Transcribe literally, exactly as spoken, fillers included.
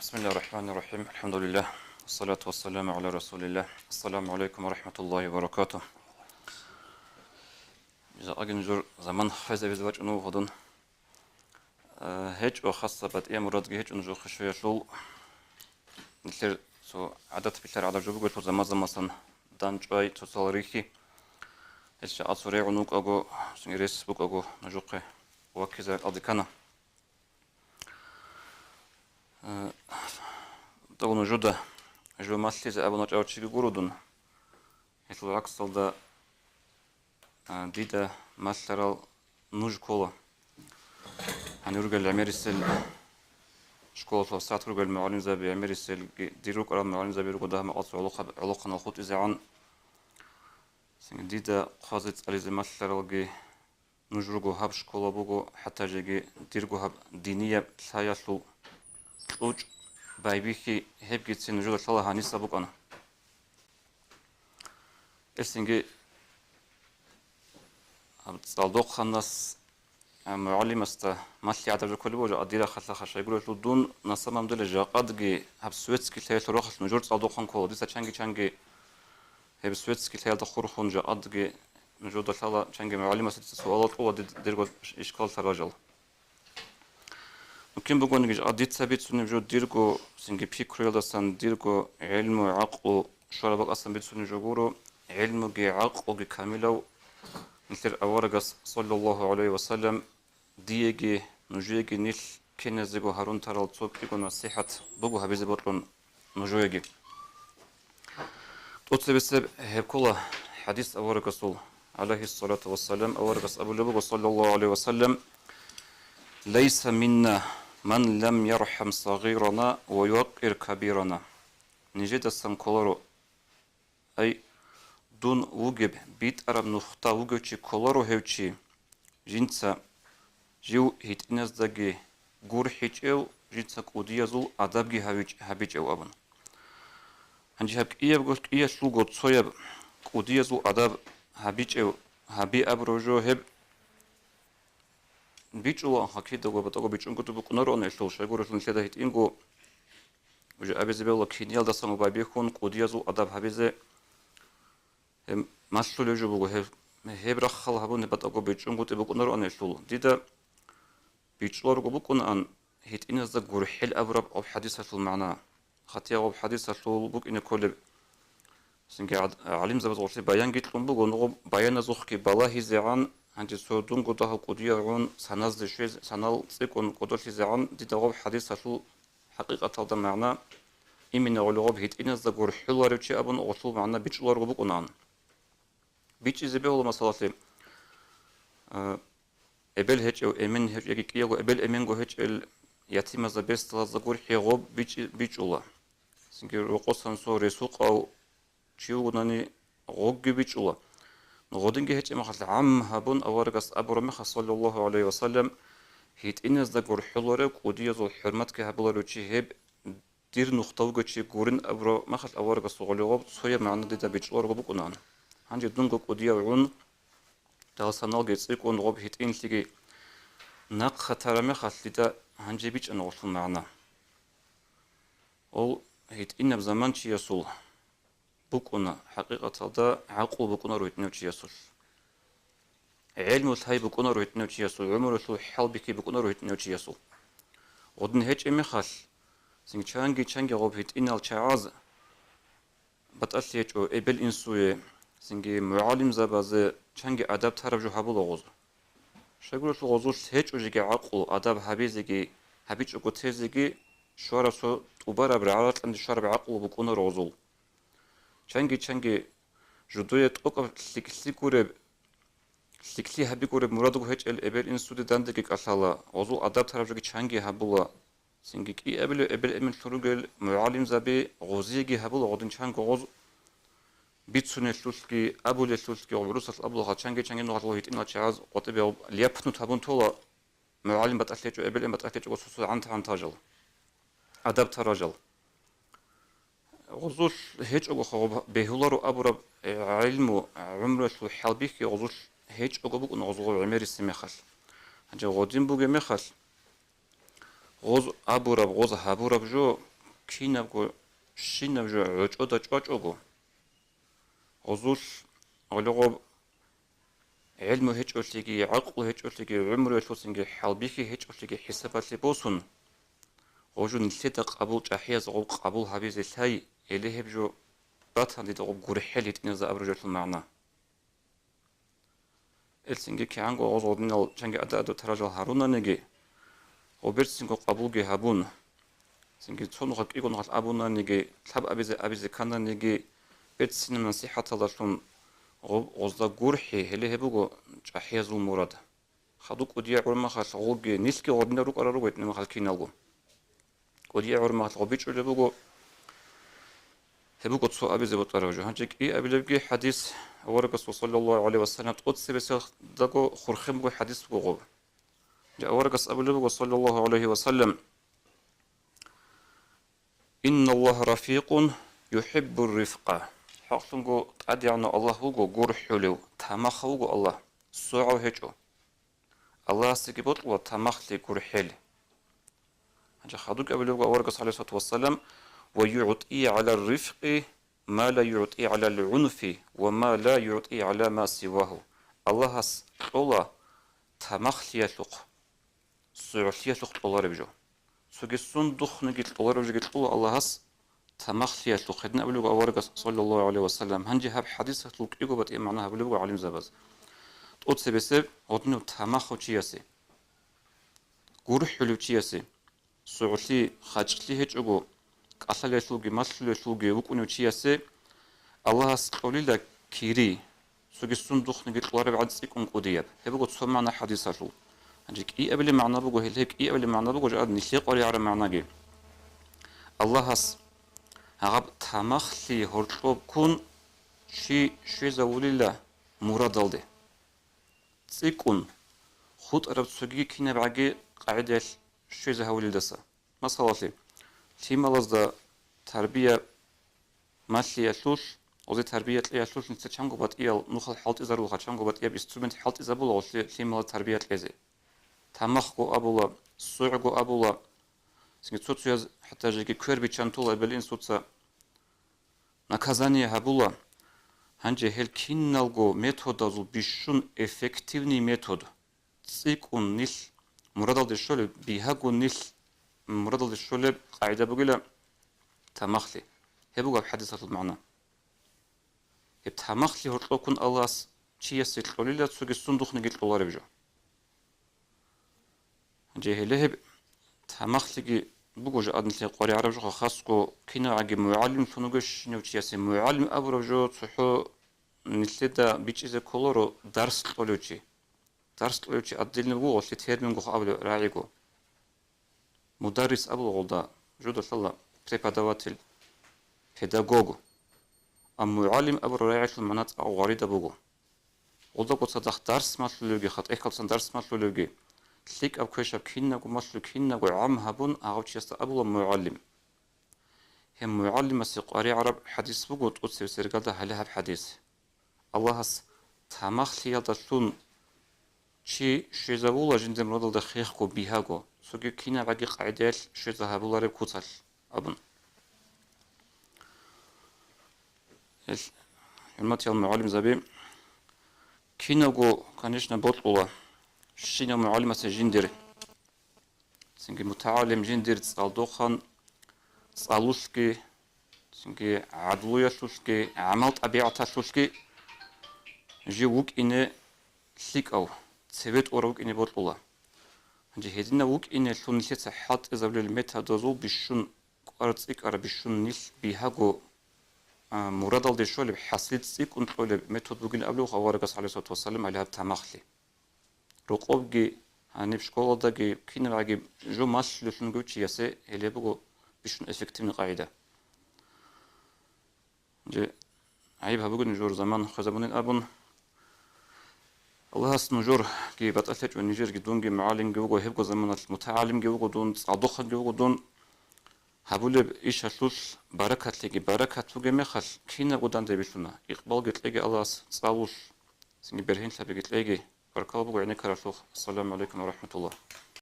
بسم الله الرحمن الرحيم. الحمد لله. والصلاة والسلام على رسول الله. السلام عليكم ورحمة الله وبركاته. Жакъаги нужер заман хвезабизе бачӀун вугьудун. Э, гьечӀо хасса батӀияб мурадги гьечӀо нужехъе щвеялъул. Нилъер цо гӀадат билъар гӀадаб жо бугелъул заман-замасан дандчӀвай цоцал рихьи. Гьес жакъа цо регӀун вукӀаго, цинги рес букӀаго нужехъе ваккизе ракӀалде ккана. Э, дов нужуда жо малъизе абун вачӀав чиги гуро дун. Гьелъул гӀаксалда, а, дида малъарал нуж ккола. Гьанир ругел гӀемерисел школалъул сагӀат ругел мугӀалимзаби, гӀемериселги дир рукӀарал мугӀалимзаби руго дагьаб макъалаца гӀолохъаб-, гӀолохъанал хутӀизегӀан. Цинги дида хъвазе-цӀализе малъаралги нуж руго, гьаб школа буго, хӀатта жеги дирго гьаб динияб лъаялъул кьучӀ байбихьи, гьебгицин нужеда лъала гьаниса букӀана. Гьелъинги гьаб цӀалдохъанас, а, мугӀалимасда малъи гӀадаб жо кколеб буго, жакъа дир рахъалъа хашайгурелъул дун, на самом деле, жакъадги гьаб светский лъаялъул рахъалъ нужер цӀалдохъан ккола. Дица чанги-чанги гьеб светский лъаялда хурхун жакъадги нужеда лъала, чанги мугӀалимасда дица суалал кьола дид-, дирго ишкалалъа ражал. Ну, кин бугониги, жакъа дица бицунеб жо дирго, цинги пикруялдасан, дирго гӀелму, гӀакълу щвараб бакӀасан бицунеб жо гуро, гӀелмуги гӀакълуги камилав нилъер аварагас, саллаллагьу гӀалайгьи ва саллам, диеги нужееги нилъ киназего гьарун тарал цо кӀиго насихӀат буго гьабизе бокьун нужееги. ТӀоцебесеб гьеб ккола хӀадис аварагасул, гӀалайгьиссалату вассалам, аварагас абулеб буго, саллаллагьу гӀалайгьи ва саллам: «Лайса минна ман лам ярхӀам сагъирана ва ювакъир кабирана». Нижедасан кколаро, ай, дун вугеб, битӀараб нухда вугев чи кколаро гьев чи, жинца жив гьитӀиназдаги гурхӀичӀев, жинца кӀудиязул адабги гьавич-, гьабичӀев абун. Гьанже гьаб кӀиябго кӀиялъулго цояб кӀудиязул адаб гьабичӀев гьаби абураб жо гьеб бичӀчӀулаанха, кидаго батӀаго бичӀчӀунгутӀи букӀунароан гьелъул, щайгурелъул нилъеда гьитӀинго уже абизе бегьула киниялдасан убайбихьун кӀудиязул адаб гьабизе. Гьеб малъулев жо буго, гьеб, гьеб рахъал гьабун гьеб батӀаго бичӀчӀунгутӀи букӀунароан гьелъул. Дида бичӀчӀуларого букӀунаан гьитӀиназда гурхӀел абураб гъоб хӀадисалъул магӀна. Хатия гъоб хӀадисалъул букӀине кколеб, цинги гӀад-, гӀалимзабаз гъорлъе баянги кьун буго, гъоб баяназухъги балагьизегӀан, гьанже цо дунго дагьав кӀудияв гӀун, саназде щвез-, санал цӀикӀкӀун кӀодолъизегӀан, дида гъоб хӀадисалъул хӀакъикъаталда магӀна, имина гъоле гъоб гьитӀиназда гурхӀуларев чи абун гъолъул магӀна бичӀчӀуларого букӀунаан. БичӀчӀизе бегьула, масалалъе, а, эбел гьечӀев, эмен гьечӀев яги кӀиявго эбел-эменго гьечӀел ятимазда, бесдалазда гурхӀи гъоб бичӀчӀи-, бичӀчӀула. Цинги рокъосан цо ресукъав чи вугони, гъобги бичӀчӀула. Гъодинги гьечӀеб мехалъ гӀам гьабун аварагас абураб мехалъ, саллаллагьу гӀалайгьи ва саллам, гьитӀиназда гурхӀуларев, кӀудиязул хӀурматги гьабуларев чи гьеб дир нухда вугев чи гурин абураб мехалъ аварагасул гъоле гъоб цояб магӀна дида бичӀчӀуларого букӀунаан. Гьанже дунго кӀудияв гӀун, дагьал саналги цӀикӀкӀун гъоб гьитӀинлъиги нахъа тараб мехалъ дида гьанже бичӀчӀана гъолъул магӀна. Гъол гьитӀинаб заман чиясул букӀуна, хӀакъикъаталда гӀакълу букӀунаро гьитӀинав чиясул. ГӀелму лъай букӀунаро гьитӀинав чиясул, гӀумрулъул хӀалбихьи букӀунаро гьитӀинав чиясул. Гъодин гьечӀеб мехалъ, цинги чанги-чанги гъоб гьитӀинал чагӀаз батӀалъи гьечӀо эбел-инсуе, цинги мугӀалимзабазе чанги адаб тараб жо гьабула гъоз. Щайгурелъул гъозулъ гьечӀо жеги гӀакълу, адаб гьабизеги, гьабичӀого тезеги щвараб цо тӀубараб, рагӀа-ракьанде щвараб гӀакълу букӀунаро гъозул. Чанги-чанги жидее тӀокӀаб лъикӀлъи гуреб, лъикӀлъи гьаби гуреб мурадго гьечӀел эбел-инсуде дандеги кӀалъала, гъозул адаб тараб жоги чанги гьабула. Цинги кӀиабилев эбел-эменлъун ругел мугӀалимзаби гъозиеги гьабула гъодин чанго гъоз бицунелъулъги, абулелъулъги, гъоб гӀурусалъ абула гьал чанги-чанги нугъал гъо гьитӀинал чагӀаз къватӀибе гъоб лияпнут гьабун тола, мугӀалим батӀалъи гьечӀо, эбел-эмен батӀалъи гьечӀого цо-цо гӀантӀ-гӀантажал, адаб таражал. Гъозулъ гьечӀого хаб бегьуларо абураб гӀилму, гӀумруялъул хӀалбихьи гъозулъ гьечӀого букӀун гъозго гӀемерисеб мехалъ. Гьанже гъодин бугеб мехалъ, гъоз абураб, гъоз гьабураб жо, кинабго щинаб жо гӀочӀода чӀвачӀого, гъозулъ гъолегъоб гӀелму гьечӀолъиги, гӀакълу гьечӀолъиги, гӀумруялъуцинги хӀалбихьи гьечӀолъиги хӀисабалъе босун, гъожун нилъеда къабул чӀахӀияз гъоб къабул гьабизе лъай, гьеле гьеб жо батан дида гъоб гурхӀел гьитӀиназда абураб жоялъул магӀна. Элцинги кигӀанго гъоз гъодинал чанги ада-адаб таражал гьарунаниги, гъоб берцинго къабулги гьабун, цинги цо нухалъ кӀиго нухалъ абунаниги, лъаб абизе абизе ккананиги, берцинаб насихӀаталдалъун гъоб гъозда гурхӀи, гьеле гьеб буго чӀахӀиязул мурад. Хадуб кӀудияв гӀурмахалъ гъоги, нилъги гъодинал рукӀарал руго гьитӀинаб мехалъ киналго. КӀудияв гӀурмахалъ гъоб бичӀчӀулеб буго, гьеб буго цо абизе бокьараб жо. Гьанже кӀиабилебги хӀадис аварагасул саллаллагьу гӀалайгьи ва саллам тӀоцебесеб хурхен буго хӀадис буго гъоб. Гьанже аварагас абулеб буго саллаллагьу гӀалайгьи ва саллам: «Инналлагьа рафикъун юхӀиббур рифкъа». ХӀакълъунго ТӀадегӀанав Аллагь вуго гурхӀулев, тамахав вуго Аллагь, согӀав гьечӀо. Аллагьасдаги бокьула тамахлъи, гурхӀел. Гьанже хадубги абулеб буго аварагас, гӀалайгьиссалату вассалам: «Ва югӀти гӀалар рифкъи ма ла югӀти гӀалал гӀунфи ва ма ла югӀти гӀала ма сивагьу». Аллагьас кьола тамахлъиялъухъ, согӀлъиялъухъ кьолареб жо. Цоги сундухъниги кьолареб жоги кьола Аллагьас тамахлъиялъухъ, гьедин абулеб буго аварагас, саллаллагьу гӀалайгьи ва саллам. Гьанже гьаб хӀадисалъул кӀиго батӀияб магӀна гьабулеб буго гӀалимзабаз. ТӀоцебесеб гъодинав тамахав чиясе, гурхӀулев чиясе, согӀлъи, хачӀлъи гьечӀого, кӀалъалелъулги малъулелъулги вукӀунев чиясе Аллагьас кьолила кири, цоги сундухъниги кьоларебгӀан цӀикӀкӀун кӀудияб. Гьеб буго цо магӀна хӀадисалъул. Гьанже кӀиабилеб магӀна буго, гьел гьеб кӀиабилеб магӀна буго жагьад нилъее къваригӀараб магӀнаги. Аллагьас гьаб тамахлъи гьоркьоб ккун чи щвезавулила мурадалде. ЦӀикӀкӀун, хутӀараб цоги кинабгӀаги къагӀидаялъ щвезе гьавулелдаса. Масалалъе, лъималазда тарбия малъиялъулъ, гъозе тарбия кьеялъулъ нилъер чанго батӀиял нухал хӀалтӀизарулха, чанго батӀияб инструмент хӀалтӀизабула гъолъе лъималаз тарбия кьезе. Тамахго абула, согӀго абула, цинги цо-цояз хӀатта жеги квер биччан тола эбел-инсуца наказание гьабула. Гьанже гьел киналго методазул бищун эффективный метод. ЦӀикӀкӀун нилъ мурадалде щолеб, бигьагун нилъ мурадалде щолеб къагӀида бугила тамахлъи. Гьеб буго гьаб хӀадисалъул магӀна. Гьеб тамахлъи гьоркьоб ккун Аллагьас чиясе кьолила цоги сундухъниги кьолареб жо. Гьанже гьеле гьеб тамахлъиги буго жо гьадинлъи къваригӀараб жоха, хасго кинавгӀаги мугӀалимлъун вугевщинав чиясе. МугӀалим абураб жо цохӀо нилъеда бичӀчӀизе кколаро дарс кьолев чи. Дарс кьолев чи отдельно вуго, гъолъе термингох абулеб рагӀиго. Мударрис абула гъолда, жуда лъала преподаватель, педагог. Амма мугӀалим абураб рагӀиялъул магӀна цӀакъ гъваридаб буго. Гъолдаго цадахъ дарс малъулевги, хатӀехъалцан дарс малъулевги, лъикӀаб квешаб кинабго малъулев, кинабго гӀам гьабун, гьав чиясда абула мугӀалим. Гьеб мугӀалимасе къваригӀараб хӀадис буго тӀоцебесеб иргалда гьале гьаб хӀадис. Аллагьас тамахлъиялдалъун чи щвезавула жиндир мурадалда хехго, бигьаго, цоги кинабгӀаги къагӀидаялъ щвезабулареб куцалъ абун. Гьел, хӀурматиял мугӀалимзаби, кинабго, конечно, бокьула щинав мугӀалимасе жиндир. Цинги мутагӀалим жиндир цӀалдохъан цӀалулъги, цинги гӀадлуялъулъги, гӀамал-тӀабигӀаталъулъги жив вукӀине лъикӀав, цеве тӀурав вукӀине бокьула. Гьанже гьединав вукӀинелъул нилъеца хӀалтӀизабулел методазул бищун кӀвар-цӀикӀкӀараб, бищун нилъ бигьаго, а, мурадалде щолеб, хӀасил цӀикӀкӀун кьолеб метод бугин абулеб аварагас, гӀалайгьиссалату вассалам, гьале гьаб тамахлъи. Рокъобги, гьаниб школадаги, кинабгӀаги жо малъулевлъун вугев чиясе гьеле буго бищун эффективный къагӀида. Же, гӀайиб гьабуге нужер заман хвезабунин абун. Аллагьас нужерги батӀалъи гьечӀо, нижерги, дунги мугӀалимги вуго, гьебго заманалъ мутагӀалимги вуго дун, цӀалдохъанги вуго дун. Гьабулеб ишалъулъ баракатлъиги, баракат бугеб мехалъ кинабго данде билълъуна. Икъбалги кьеги Аллагьас цӀалулъ, цинги бергьенлъабиги кьеги. Баркала буго гӀенеккаралъухъ. Ассаламу гӀалайкум ва рахӀматуллагь.